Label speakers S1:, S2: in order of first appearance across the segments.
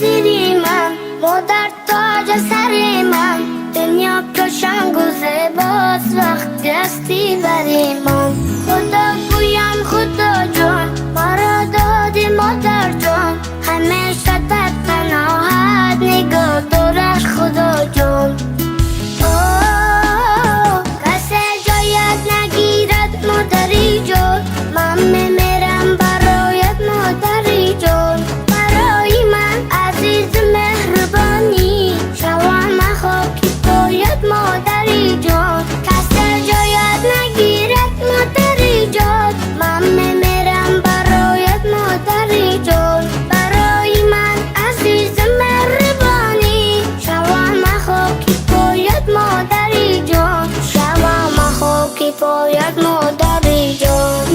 S1: дили ман, модар тоҷи сари ман. Дунё кушанг ва зебост вақте ҳастӣ бари ман. Худо гӯям Худо ҷон, маро додӣ модар ҷон. Ҳамеша дар паноҳат нигоҳ дорад Худо ҷон. Касе ҷоят нагирад модари ҷон. Ман мемирам бароят модари ҷон. Барои ман азиз меҳрубонӣ, шавам хоки поят модари ҷон. Касе ҷоят нагирад модари ҷон. Ман мемирам бароят модари ҷон. Барои ман азиз меҳрубонӣ, шавам хоки поят модари ҷон. Шавам хоки поят модари ҷон.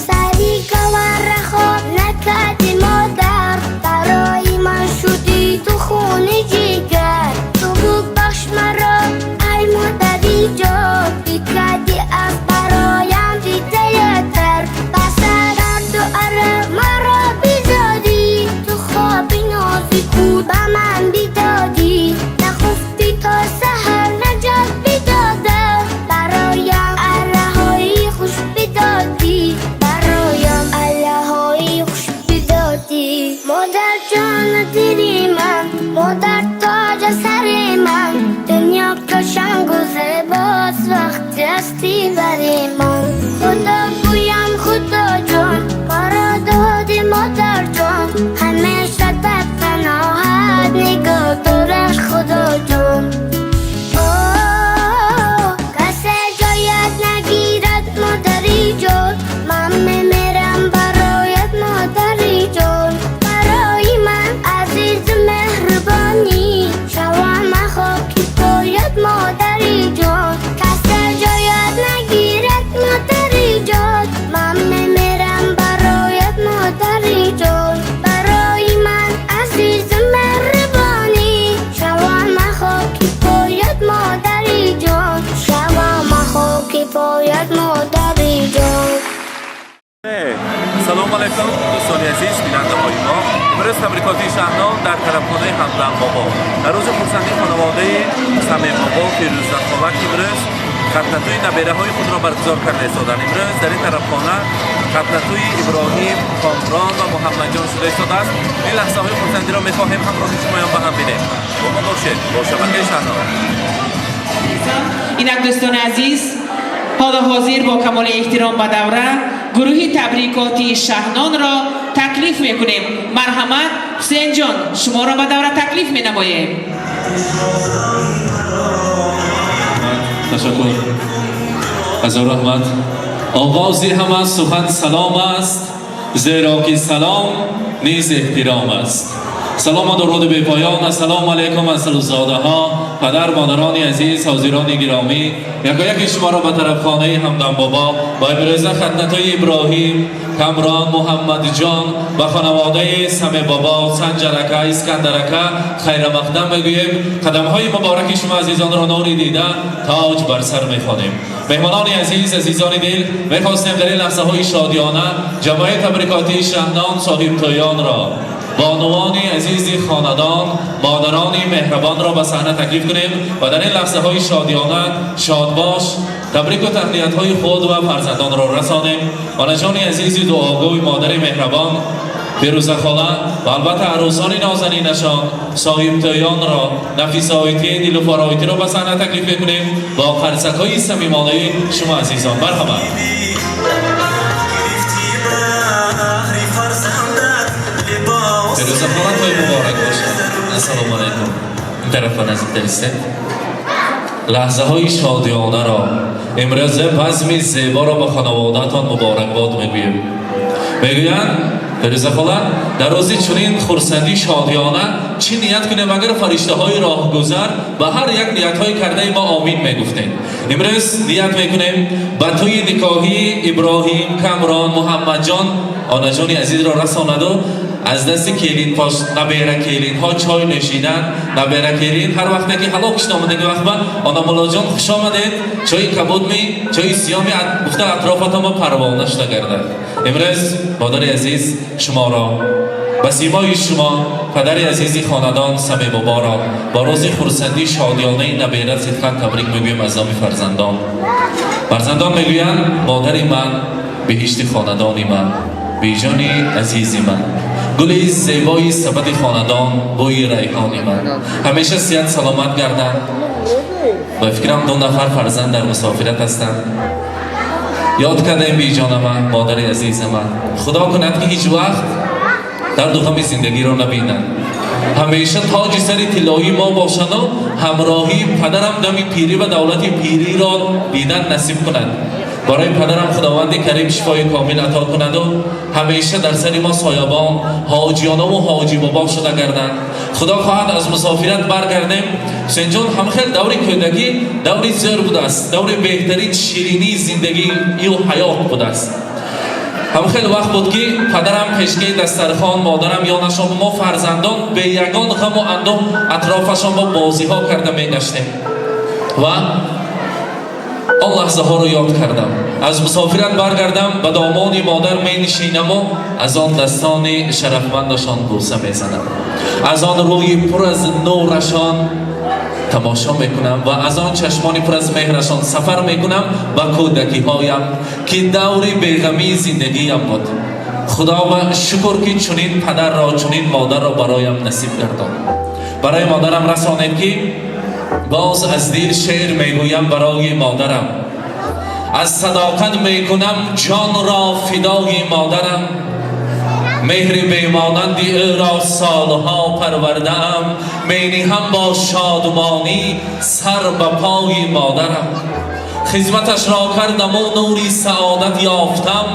S1: Сари гавара хоб накарди модар, барои ман шудӣ ту хуни ҷигар. Ту бубахш маро ай модари ҷон, бикардӣ аз бароям дидаятар. Ба сардарду арақ маро бизодӣ, ту хоби нози худ ба ман бидодӣ. Нахуфтӣ то саҳар наҷот бидода, бароям аллаҳои хуш бидодӣ. Бароям аллаҳои хуш бидодӣ. Модар ҷону дили ман, модар тоҷи сари ман. Дунё кушангу зебост вақте ҳастӣ бари ман. Худо гӯям Худо ҷон, маро додӣ модар ҷон. Ҳамеша дар паноҳат нигоҳ дорад Худо ҷон. Касе ҷоят нагирад модари ҷон. Ман мемирам бароят модари ҷон. Барои ман азиз меҳрубонӣ, шавам хоки поят модари ҷон. Касе ҷоят нагирад модари ҷон. Ман мемирам бароят модари ҷон. Барои ман азиз меҳрубонӣ, шавам хоки поят модари ҷон. Шавам хоки поят модари ҷон.
S2: Салом алайкум, дӯстони азиз, бинандаҳои мо. Имрӯз табрикоти Шаҳнон дар тарабхонаи Ҳамдам Бобо, дар рӯзи хурсандии хонаводаи Самеъ Бобо, Фирӯза хола, ки имрӯз хатнатӯи набераҳои худро баргузор карда истоданд. Имрӯз дар ин тарабхона хатнатӯи Иброҳим, Комрон ва Муҳаммадҷон шуда истодааст. Ин лаҳзаҳои хурсандиро мехоҳем ҳамроҳи шумоён ба ҳам бинем. Бо мо бошед, бо шабакаи Шаҳнон.
S3: Инак, дӯстони азиз, ҳоло ҳозир бо камоли эҳтиром ба давра гурӯҳи табрикотии Шаҳнонро таклиф мекунем. Марҳамат, Ҳусейнҷон, шуморо ба давра таклиф менамоем.
S4: Ташаккур, ҳазор раҳмат. Оғози ҳама сухан салом аст, зеро ки салом низ эҳтиром аст. Салому дуруди бепоён. Ассалому алайкум, асилзодаҳо, падар модарони азиз, ҳозирони гиромӣ. Якояки шуморо ба тарабхонаи Ҳамдам Бобо ба имрӯза хатнатои Иброҳим, Камрон, Муҳаммадҷон ба хонаводаи Саме Бобо, Санҷарака, Искандарака хайрамақдам мегӯем. Қадамҳои мубораки шумо азизонро нури дида, тоҷ бар сар мехонем. Меҳмонони азиз, азизони дил, мехостем дар ин лаҳзаҳои шодиёна ҷамоаи табрикотии Шаҳнон соҳибтоёнро, бонувони азизи хонадон, модарони меҳрабонро ба саҳна таклиф кунем ва дар ин лаҳзаҳои шодиёна шодбош, табрику таҳниятҳои худ ва фарзандонро расонем. Онаҷони азизи дуогӯй, модари меҳрабон Фирӯза хола ва албатта арӯсони нозанинашон, соҳибтоёнро, Нафисаоити, Нилуфароитиро ба саҳна таклиф мекунем бо қарсакҳои самимонаи шумо азизон. Марҳамат. Фирӯза хола, тои муборак бошад. Ассалому алайкум. Ин тарафа наздиктар истед. Лаҳзаҳои шодиёнаро, имрӯза базми зеборо ба хонаводаатон муборакбод мегӯем. Мегӯянд, Фирӯза хола, дар рӯзи чунин хурсандӣ шодиёна чӣ ният кунем, агар фариштаҳои роҳгузар ба ҳар як ниятҳои кардаи мо омин мегуфтем. Имрӯз ният мекунем ба тӯи никоҳии Иброҳим, Камрон, Муҳаммадҷон онаҷони азизро расонаду Аз дасти келинпош набера келинҳо чой нӯшидан, набера келин ҳар вақте ки ҳалок шуд омадаги вақт ба она муллоҷон хуш омадед, чойи кабудми, чойи сиёми гуфта атрофатон парвона шуда гардад. Имрӯз модари азиз шуморо ба симои шумо падари азизи хонадон Самебоборо бо рӯзи хурсандии шодиёнаи набера сидқан табрик мегӯем аз номи фарзандон. Фарзандон мегӯянд модари ман, беҳишти хонадони ман, беҷони азизи ман, гули зебои сабади хонадон, бӯи райҳони ман. Ҳамеша сиҳат саломат гарданд. Ба фикрам 2 нафар фарзанд дар мусофират ҳастанд. Ёд кардаем беҷона ман, модари азизи ман. Худо кунад ки ҳеҷ вақт дарду ғами зиндагиро набинанд. Ҳамеша тоҷи сари тиллоии мо бошанду ҳамроҳии падарам дами пирӣ ва давлати пириро дидан насиб кунад. Барои падарам Худованди Карим шифои комил ато кунаду ҳамеша дар сари мо соябон, ҳоҷиёнаву ҳоҷи бобо шуда гарданд. Худо хоҳад аз мусофират баргардем. Ҳусейнҷон ҳам хел даври кӯдакӣ даври зӯр будааст, даври беҳтарин ширинии зиндагию ҳаёт будааст. Ҳам хел вақт буд ки падарам пешкаи дастархон, модарам ёнашон, мо фарзандон бе ягон ғаму андӯҳ атрофашон бо бозиҳо карда мегаштем ва он лаҳзаҳоро ёд кардам. Аз мусофират баргардам, ба домони модар менишинаму аз он дастони шарафмандашон бӯса мезанам, аз он рӯи пур аз нурашон тамошо мекунам ва аз он чашмони пур аз меҳрашон сафар мекунам ба кӯдакиҳоям ки даври беғамии зиндагиям буд. Худо ба шукр ки чунин падарро, чунин модарро бароям насиб гардон. Барои модарам расонед ки боз аз дил шеър мегӯям барои модарам, аз садоқат мекунам ҷонро фидои модарам, меҳри бемонанди ӯро солҳо парвардаам, мениҳам бо шодмонӣ сар ба пои модарам. Хизматашро кардаму нури саодат ёфтам,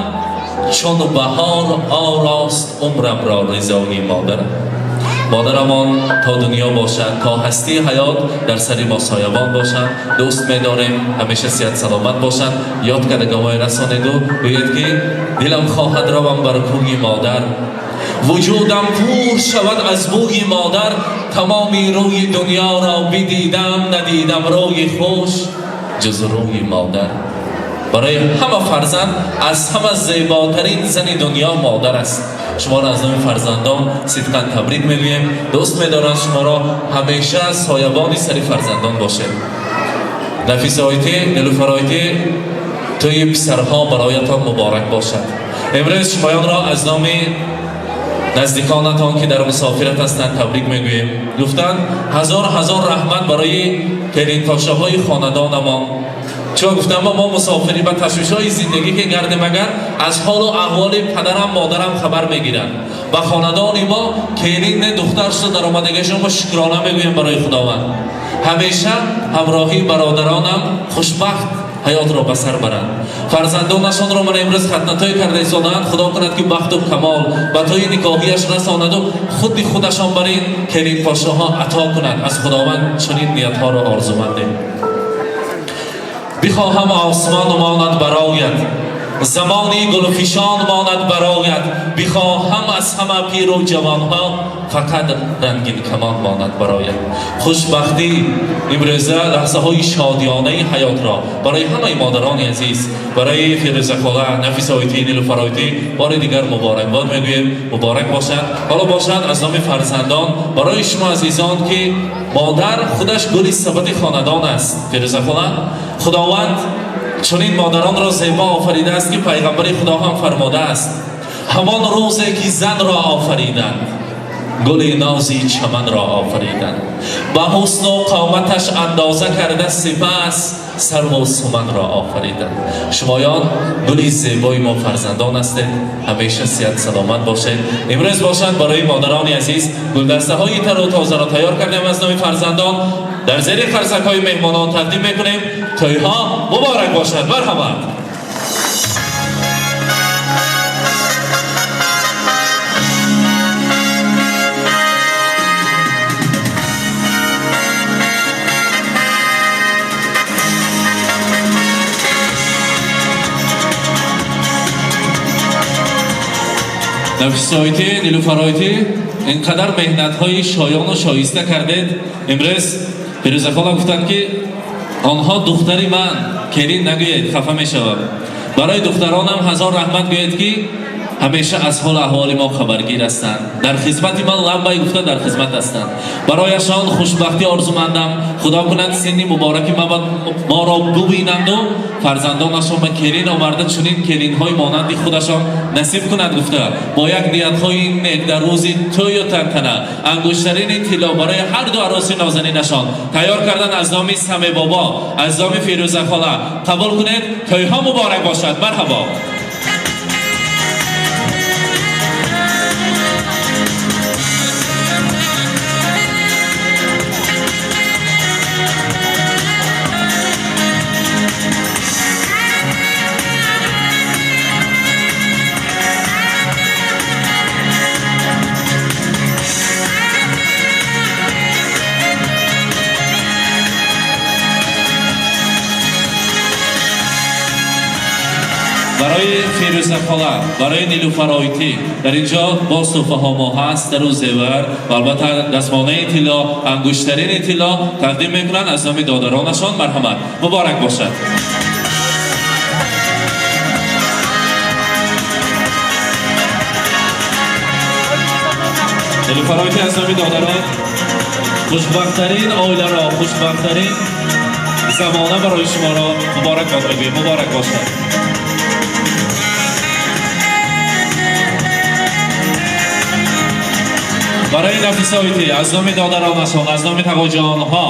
S4: чун баҳор орост умрамро ризои модарам. Модарамон то дунё бошад, то ҳастии ҳаёт дар сари мо соябон бошанд. Дӯст медорем, ҳамеша сиҳат саломат бошанд. Ёд кардагомои расонеду гӯед ки дилам хоҳад равам бар кӯи модар, вуҷудам пур шавад аз бӯи модар, тамоми рӯи дунёро бидидам, надидам рӯи хуш ҷуз рӯи модар. Барои ҳама фарзанд аз ҳама зеботарин зани дунё модар аст. Шуморо аз номи фарзандон сидқан табрик мегӯем. Дӯст медоранд шуморо, ҳамеша соябони сари фарзандон бошед. Нафисоити, Нилуфароити, тӯи писарҳо бароятон муборак бошад. Имрӯз шумоёнро аз номи наздиконатон ки дар мусофират ҳастанд табрик мегӯем. Гуфтанд ҳазор ҳазор раҳмат барои келинтошаҳои хонадонамон. Чун гуфтам мо мусофирӣ ба ташвишҳои зиндагӣ ки гардем, агар аз ҳолу аҳволи падарам модарам хабар мегиранд. Ба хонадони мо келин не духтар шуда даромадагиашон мо шукрона мегӯем барои Худованд. Ҳамеша ҳамроҳии бародаронам хушбахт ҳаётро ба сар баранд. Фарзандонашонро ман имрӯз хатнатоӣ карда истоданд. Худо кунад ки бахту камол ба тои никоҳияш расонаду худи худашон бар ин келинпошаҳо ато кунад. Аз Худованд чунин ниятҳоро орзумандем. Бихоҳам осмон монад барояд, замони гулфишон монад барояд, бихоҳам аз ҳама пиру ҷавонҳо фақат рангин камон монад барояд. Хушбахтӣ имрӯза лаҳзаҳои шодиёнаи ҳаётро барои ҳамаи модарони азиз, барои Фирӯзахола, Нафисоитӣ, Нилуфароитӣ бори дигар муборакбод мегӯем. Муборак бошад. Ҳоло бошад аз номи фарзандон барои шумо азизон ки модар худаш гули сабати хонадон аст. Фирӯзахола, Худованд чунин модаронро зебо офаридааст ки пайғамбари Худо ҳам фармодааст: ҳамон рӯзе ки занро офариданд, гули нози чаманро офариданд, ба ҳусну қоматаш андоза карда сипас сарву суманро офариданд. Шумоён гули зебои мо фарзандон ҳастед, ҳамеша сиҳат саломат бошед. Имрӯз бошанд барои модарони азиз гулдастаҳои тару тозаро тайёр кардем аз номи фарзандон, дар зери қарсакҳои меҳмонон тақдим мекунем. Тӯйҳо муборак бошад. Марҳамат. Нафисоити, Нилуфароити, инқадар меҳнатҳои шоёну шоиста кардед. Имрӯз Фирӯза хола гуфтанд, ки онҳо духтари ман, келин нагӯед, хафа мешавам. Барои духтаронам ҳазор раҳмат гӯед, ки ҳамеша аз ҳол аҳволи мо хабаргир ҳастанд, дар хизмати ман лаббай гуфта дар хизмат ҳастанд. Барояшон хушбахтӣ орзумандам. Худо кунад синни мубораки моро бубинанду фарзандонашон ба келин оварда чунин келинҳои монанди худашон насиб кунад гуфта, бо як ниятҳои нек дар рӯзи тӯю тантана ангуштарини тилло барои ҳар ду арӯси нозанинашон тайёр кардан аз номи Самебобо, аз номи Фирӯза хола қабул кунед. Тӯйҳо муборак бошад. Марҳабо. Барои Фирӯза хола, барои Нилуфароитӣ дар инҷо боз туҳфаҳо мо ҳаст, дару зевар ва албатта дастмонаи тилло, ангуштарини тилло тақдим мекунанд аз номи додаронашон. Марҳамат, муборак бошад. Нилуфароитӣ, аз номи додарон хушбахттарин оиларо, хушбахттарин замона барои шуморо муборак бод мегӯем. Муборак бошад. Барои Нафисоитӣ аз номи додаронашон, аз номи тағоҷонҳо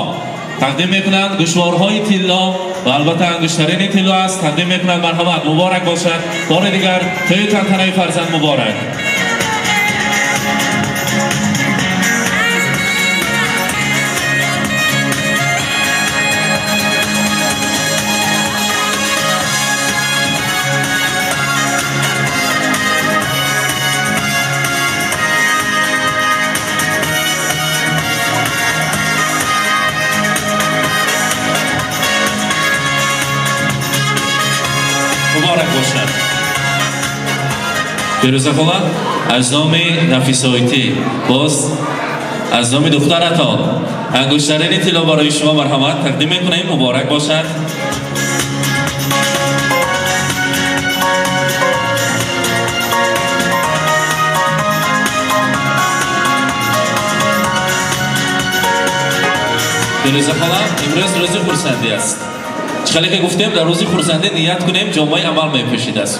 S4: тақдим мекунанд гӯшворҳои тилло ва албатта ангуштарини тилло аст, тақдим мекунанд. Марҳамат, муборак бошад. Бори дигар тӯю тантанаи фарзанд муборак. Муборак бошад. Фирӯза хола, аз номи Нафисоитӣ, боз аз номи духтаратон ангуштарини тилло барои шумо, марҳамат, тақдим мекунем. Муборак бошад. Фирӯза хола, имрӯз рӯзи хурсандӣ аст. Чӣ ки гуфтем, дар рӯзи хурсандӣ ният кунем, ҷомаи амал мепӯшид аст.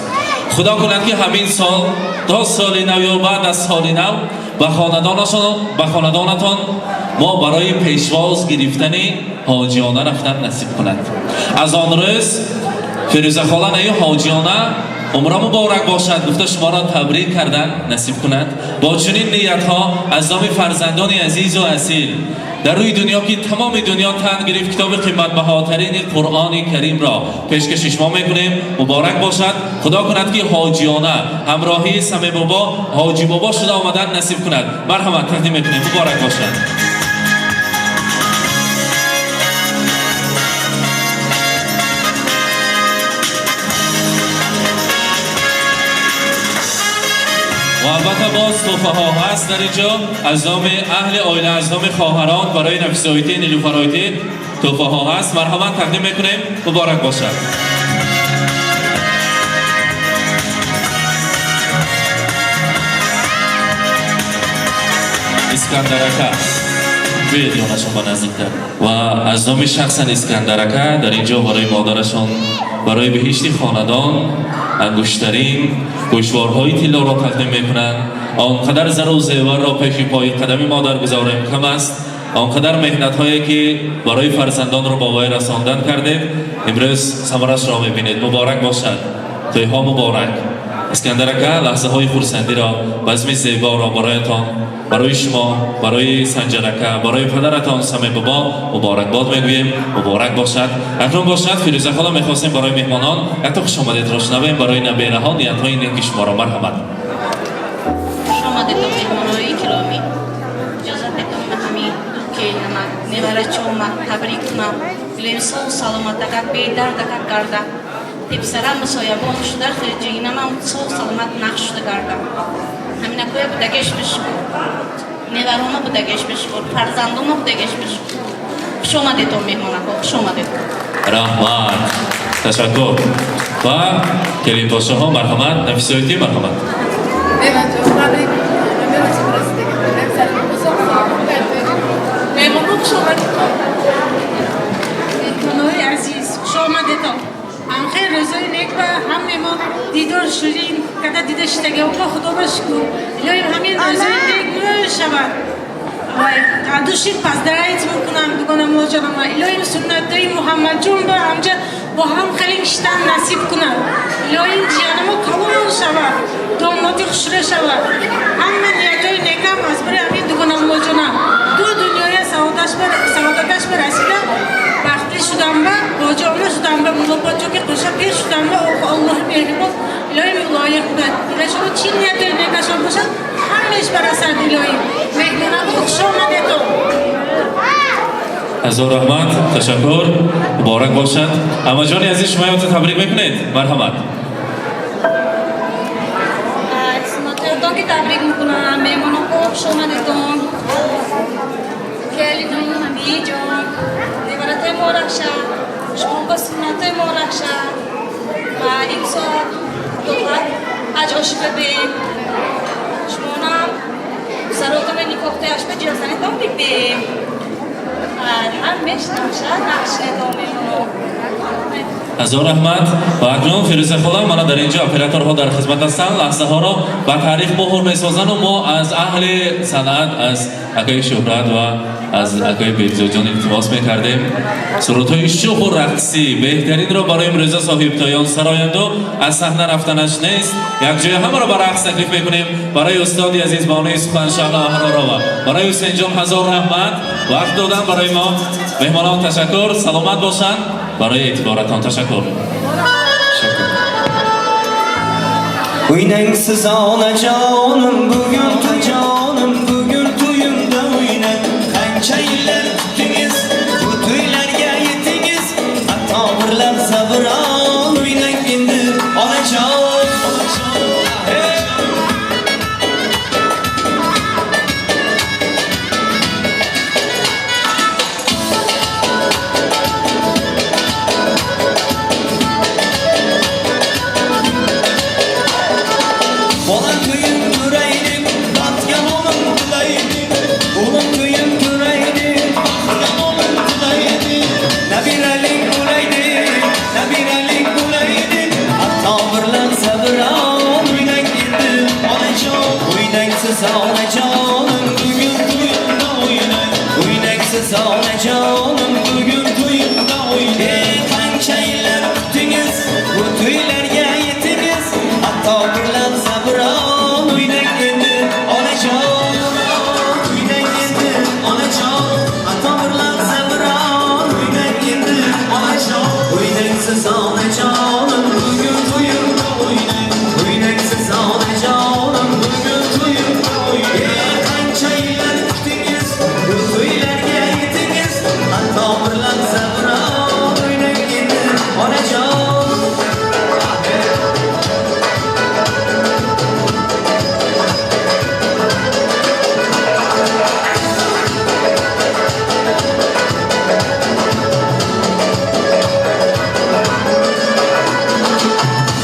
S4: Худо кунад, ки ҳамин сол то соли нав ё баъд аз соли нав ба хонадонатон мо барои пешвоз гирифтани ҳоҷиёна рафтан насиб кунад. Аз он рӯз Фирӯза хола наю ҳоҷиёна умра муборак бошад гуфта шуморо табрик кардан насиб кунад. Бо чунин ниятҳо аз номи фарзандони азизу асил дар рӯи дунё, ки тамоми дунё тан гирифт, китоби қиматбаҳотарини Қуръони Каримро пешкаши шумо мекунем. Муборак бошад. Худо кунад, ки ҳоҷиёна ҳамроҳии Самебобо, ҳоҷибобо шуда омадан насиб кунад. Марҳамат, тақдим мекунем. Муборак бошад. Ва албатта боз туҳфаҳо ҳаст дар инҷо аз номи аҳли оила, аз номи хоҳарон барои Нафисоитӣ, Нилуфароитӣ туҳфаҳо ҳаст. Марҳамат, тақдим мекунем. Муборак бошад. Искандарака, биёед ёнашон ба наздиктар. Ва аз номи шахсан Искандарака дар инҷо барои модарашон, барои беҳишти хонадон ангуштарин, гӯшворҳои тиллоро тақдим мекунанд. Он қадар зару зеварро пеши пои қадами модар гузорем кам аст. Он қадар меҳнатҳое ки барои фарзандонро ба воя расондан кардед, имрӯз самарашро мебинед. Муборак бошад, тӯйҳо муборак. Искандарака, лаҳзаҳои хурсандиро, базми зеборо бароятон, барои шумо, барои Санҷарака, барои падаратон Самебобо муборакбод мегӯем. Муборак бошад. Акнун бошад, Фирӯза хола, мехостем барои меҳмонон якто хушомадедро шунавем, барои набераҳо ниятҳои неки шуморо. Марҳамат.
S5: Хушомадедон, меҳмонои гиромӣ. Иҷозат метавонам ҳами ду келинама, неварачома табрик кунам. Дилем соҳу саломатака, бедардакак гарда, тепсарам соябон шуда, ҷинамам соҳу саломат нақш шуда гардам. Ҳаминакоя будагеш бишукр, неварома будагеш бишукр, фарзандома будагеш бишукр. Хуш омадедон, меҳмонаҳо, хуш омадед.
S4: Раҳмат, ташаккур. Ва келинпошаҳо, марҳамат, Нафисоити, марҳамат.
S6: Меҳмонҳо, хуш омадедон.
S7: Меҳмонҳои азиз, хуш омадедон. Ҳам хел рӯзои нек ба ҳам мо дидор шудем, када дида шидагаҳо, худо ба шукр. Илоҳим, ҳамин рӯзои нек мӯ шавад. Души поздравить мекунам дугона мулоҷонама. Илоҳим, суннатои Муҳаммадҷон ба ҳамҷа бо ҳам хеле шитан насиб кунад. Илоҳим, ҷиянимо калон шавад, домоди хушра шавад. Ҳама ниятҳои некам аз барои ҳамин дугона мулоҷонам. Ду дунёя саодаташ ба расида, бахтли шудам ба боҷона шудам ба мулопоҷоки қӯша пир шудам ба Аллоҳи меҳрибон илоҳим лоиқ кунад. Дилашон чӣ ниятҳои некашон бошад, ҳамааш барасад илоҳим. Меҳмонаҳо, хуш омадетон.
S4: Ҳазор раҳмат, ташаккур, муборак бошад. Амаҷони азиз, шумо ёнто табрик мекунед, марҳамат.
S5: Суннатоятон ки табрик мекунам, меҳмонаҳо, хуш омадетон. Келинум, ҳамиҷон, неваратои муборак шад, шумо ба суннатои муборак шад ва имсол худованд ҳаҷ ошиба бем. Шумонам саротони никоҳтояшба ҷиёзанитон бибем. Ҳамеш наша нақшнетон, меҳмоно.
S4: Ҳазор раҳмат. Ва акнун Фирӯза хола, мана дар инҷо операторҳо дар хизмат ҳастанд, лаҳзаҳоро ба таърих муҳр месозанду мо аз аҳли санъат, аз акои Шӯҳрат ва аз акои Бегзоҷон илтимос мекардем, сурудҳои шӯху рақсӣ беҳтаринро барои имрӯза соҳибтоён сароянду аз саҳна рафтанаш нест. Якҷоя ҳамаро ба рақс таклиф мекунем. Барои устоди азиз, бонуи сухан Шаҳло Аҳророва, барои Ҳусейнҷон ҳазор раҳмат, вақт додан барои мо. Меҳмонон, ташаккур, саломат бошанд, барои эътиборатон ташаккур.
S8: O'ynangsiz onajonim bugun to'jonim, bugun to'yimda o'ynang. Qancha yillar kutdingiz, bu to'ylarga yetdingiz, hatto bir lahza biron o'ynang endi onajon. Hey! Bola to'yim ko'raylik, baxtga olim tilaylik. O'g'lim to'yim ko'raylik, baxtga olim tilaylik. Nabiralik bo'laydi, nabiralik bo'laydi. Hatto bir lahza biron o'ynang endi onajon. O'ynangsiz onajonim bugun to'yimda o'ynang. O'ynangsiz onajonim bugun to'yimda o'ynang. Qancha yillar kutdingiz, bu to'ylarga yetdingiz, hatto bir lahza biron o'ynang endi onajon. O'ynang endi onajon, hatto bir lahza biron o'ynang endi onajon. O'ynangsiz onajonim bugun to'yimda o'ynang. O'ynangsiz onajonim bugun to'yimda o'ynang. Qancha yillar kutdingiz, bu to'ylarga yetdingiz, hatto bir lahza biron o'ynang endi onajon.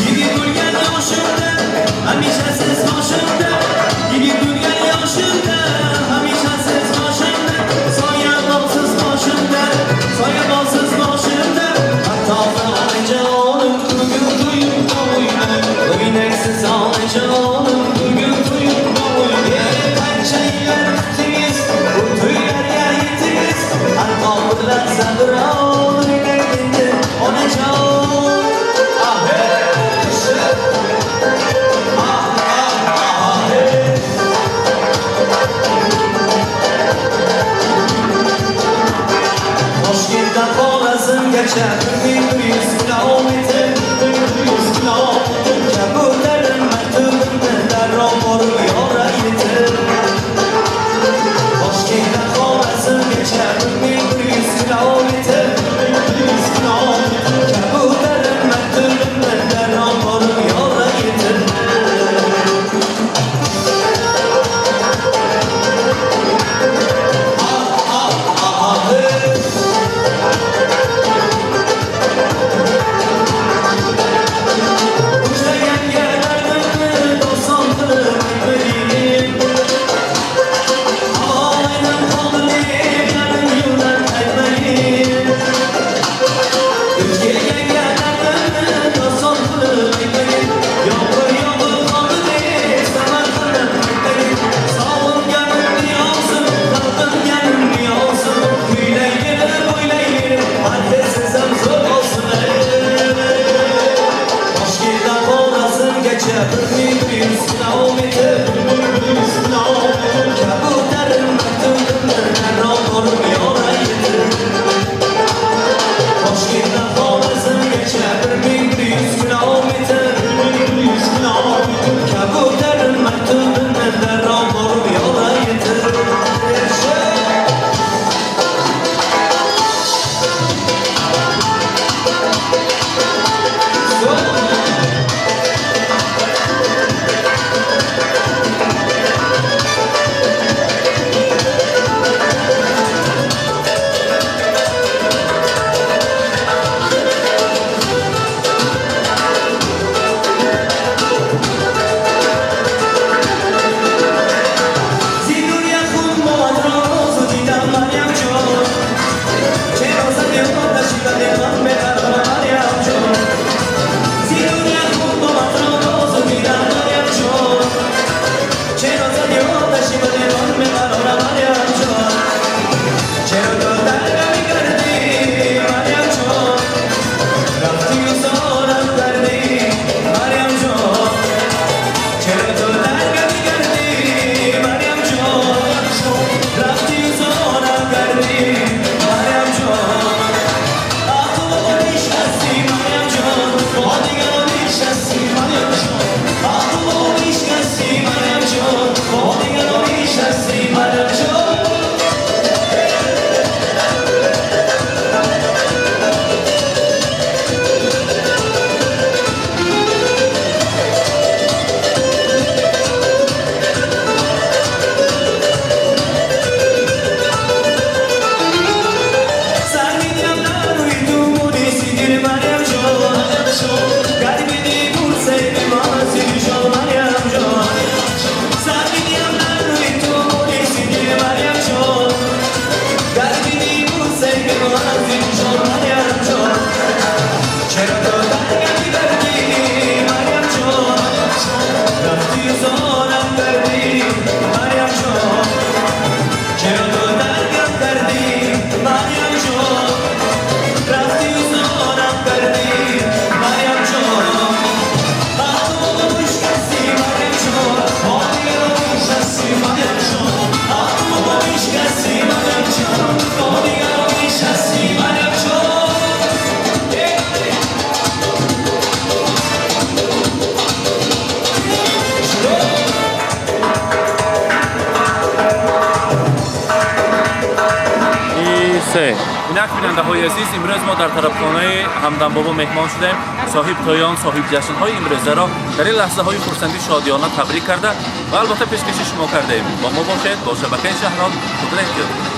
S8: Yigit bo'lgan yoshimda hamisha siz boshimda, yigit bo'lgan yoshimda hamisha siz boshimda, soyabonsiz boshimda, soyabonsiz boshimda. Hatto bir onajonim bugun to'yimda o'ynang. O'ynangsiz onajonim bugun to'yimda o'ynang. Qancha yillar kutdingiz, bu to'ylarga yetdingiz, hatto bir lahza biron o'ynang endi onajon. Ah, hey! Ah, ah, ah, hey! Toshkentdan Xorazmgacha 1100 kilometr, 1100 kilometr. Kabutarim maktubimni darrov borib yora yetib. Toshkentdan Xorazmgacha 1100 kilometr, 1100 kilometr. Kabutarim maktubimni darrov borib yora yetib.
S2: 3. Инак, бинандаҳои азиз, имрӯз мо дар тарабхонаи Ҳамдамбобо меҳмон шудаем. Соҳиб тоён, соҳиб ҷашнҳои имрӯзаро дар ин лаҳзаҳои хурсандӣ шодиёна табрик карда ва албатта пешкаши шумо кардаем. Бо мо бошед, бо шабакаи Шаҳнон. Худро эҳтиёт кунед.